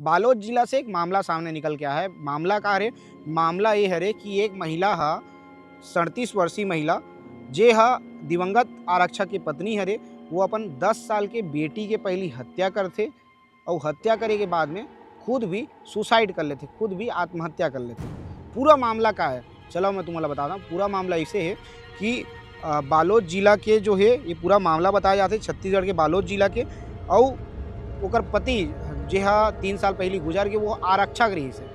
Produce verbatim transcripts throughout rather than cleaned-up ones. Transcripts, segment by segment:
बालोद जिला से एक मामला सामने निकल के आया है। मामला का हरे? मामला ये हरे कि एक महिला ह, सैंतीस वर्षीय महिला, जे ह दिवंगत आरक्षक के पत्नी हरे, वो अपन दस साल के बेटी के पहली हत्या करथे, अउ हत्या करे के बाद में खुद भी सुसाइड कर लेथे, खुद भी आत्महत्या कर लेथे। पूरा मामला का है, चलो मैं तुम्हाला बताता हूँ। पूरा मामला ऐसे है कि अ, बालोद जिला के जो है, ये पूरा मामला बताया जाथे छत्तीसगढ़ के बालोद जिला के। अउ ओकर पति, जे हा तीन साल पहली गुजर के, वो आरक्षक रहिस हे।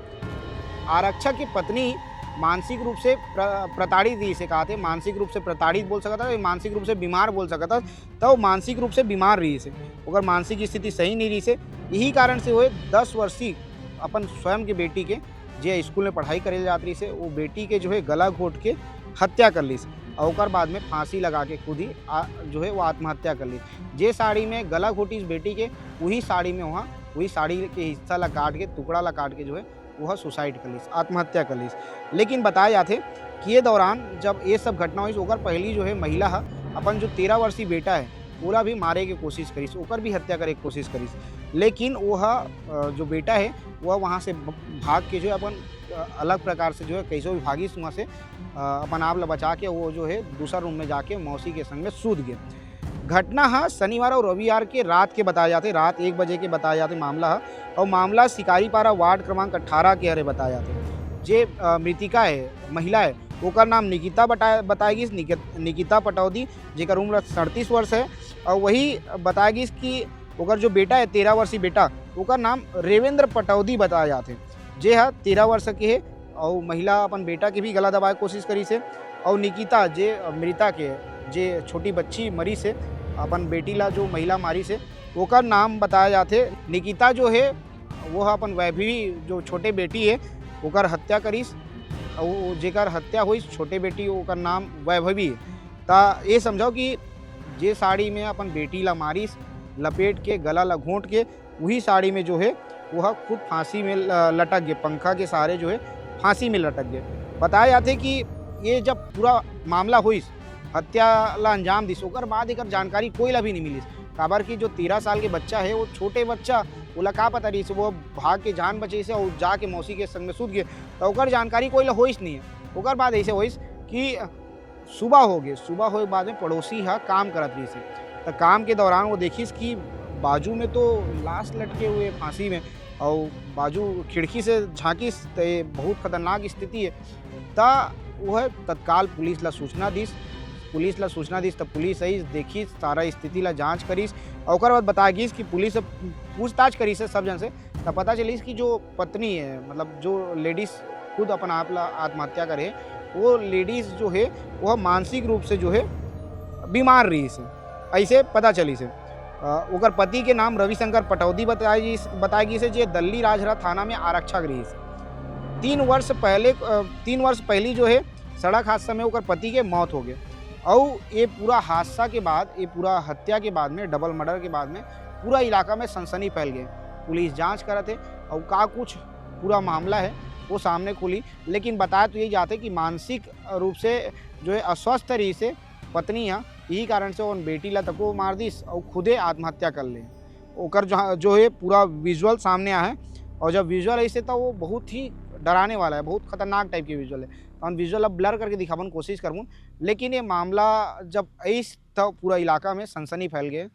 आरक्षक की पत्नी मानसिक रूप से प्र-, प्रताड़ित रहिस हे, कहाथे मानसिक रूप से प्रताड़ित बोल सकत हस, मानसिक रूप से बीमार बोल सकत हस, त वो मानसिक रूप से बीमार रहिस हे, ओकर मानसिक स्थिति सही नहीं रहिस हे। यही कारण से वो दस वर्षीय अपन स्वयं के बेटी के, जे स्कूल में पढ़ाई करे जात रहिस हे, वो बेटी के जो है गला घोट के हत्या कर लिस, और ओकर बाद में फांसी लगा के खुद ही आ, जो है वो आत्महत्या कर लिस। जे साड़ी में गला घोटिस बेटी के, वही साड़ी में वहाँ वही साड़ी के हिस्सा ला काट के, टुकड़ा ला काट के जो है वह सुसाइड कर लिस, आत्महत्या कर लिस। लेकिन बताया जाथे कि ये दौरान जब ये सब घटना होइस, ओकर पहली जो है महिला ह अपन जो तेरह वर्षीय बेटा है, ओला भी मारे के कोशिश करिस, ओकर भी हत्या करे के कोशिश करिस। लेकिन वो ह, अ, जो बेटा है, वह वहाँ से भ-, भाग के जो है अपन, अ, अलग प्रकार से जो है कैसे भी भागिस वहाँ से, अ, अपन आप ला बचा के वो जो है दूसरा रूम में जाके मौसी के संग में सूत गए। घटना ह शनिवार और रविवार के रात के बताया जाथे, रात एक बजे के बताया जाथे मामला ह। और मामला शिकारीपारा वार्ड क्रमांक अठारह के हरे बताया जाथे। जे, अ, मृतिका है, महिला है, ओकर नाम निकिता बता-, बताए गिस, निकित-, निकिता पटौदी, जेकर उम्र सैंतीस वर्ष है। और वही बताए गिस कि ओकर जो बेटा है, तेरह वर्षीय बेटा, ओकर नाम रेवेंद्र पटौदी बताया जाथे, जे ह तेरह वर्ष के है। और महिला अपन बेटा के भी गला दबाए के कोशिश करिस हे। और निकिता, जे मृता के, जे छोटी बच्ची मरिस हे, अपन बेटी ला जो महिला मारिस हे, ओकर नाम बताया जाथे। निकिता जो है, वो ह अपन वैभवी, जो छोटे बेटी है, ओकर हत्या करिस। और जेकर हत्या होइस, छोटे बेटी, ओकर नाम वैभवी है। त ये समझो कि जे साड़ी में अपन बेटी ला मारिस, लपेट के, गला ला घोंट के, वही साड़ी में जो है, वो ह खुद फांसी में ल-, लटक गए, पंखा के सहारे जो है फांसी में लटक गए। बताया जाथे कि ये जब पूरा मामला होइस, हत्या ला अंजाम दिस, ओकर बाद एकर जानकारी कोई ला भी नहीं मिलिस। काबर कि जो तेरह साल के बच्चा है, वो छोटे बच्चा, ओला का पता रहिस, वो भाग के जान बचिस और जाके मौसी के संग में सूत गए, तो ओकर जानकारी कोई ला होइस नहीं है। ओकर बाद ऐसे होइस कि सुबह हो गए, सुबह होए के बाद में पड़ोसी ह काम करत रहिस हे। त काम के दौरान वो देखिस कि बाजू में तो लाश लटके हुए फांसी में, और बाजू खिड़की से झांकिस त ये बहुत खतरनाक स्थिति है। त वह तत्काल पुलिस ला सूचना दिस। पुलिस ला सूचना दिस त पुलिस आई, देखिस, सारा स्थिति ला जांच करिस, और ओकर बाद बताया गिस कि पुलिस से पूछताछ करिस हे सब जन से, त पता चलिस कि जो पत्नी है, मतलब जो लेडीज खुद अपन आप ला आत्महत्या करे, वो लेडीज जो है, वह मानसिक रूप से जो है बीमार रहिस हे, ऐसे पता चलिस हे। अ, ओकर पति के नाम रविशंकर पटौदी बताए गिस, बताए गिस हे, जे दल्ली राजहरा थाना में आरक्षक रहिस हे। तीन वर्ष पहले, अ, तीन वर्ष पहली जो है सड़क हादसा में ओकर पति के मौत हो गए। और ये पूरा हादसा के बाद, ये पूरा हत्या के बाद में, डबल मर्डर के बाद में पूरा इलाका में सनसनी फैल गए। पुलिस जांच करत हे और का कुछ पूरा मामला है, वो सामने खुली। लेकिन बताए तो यही जाथे कि मानसिक रूप से जो है अस्वस्थ रहिस हे पत्नी ह, यही कारण से उन बेटी ला तको मार दिस और खुदे आत्महत्या कर ले। ओकर जो, जो है पूरा विजुअल सामने आया है, और जब विजुअल ऐसे तो वो बहुत ही डराने वाला है, बहुत खतरनाक टाइप के विजुअल है। तो हम विजुअल अब ब्लर करके दिखावन कोशिश करबून, लेकिन ये मामला जब ऐस तो पूरा इलाका में सनसनी फैल गए।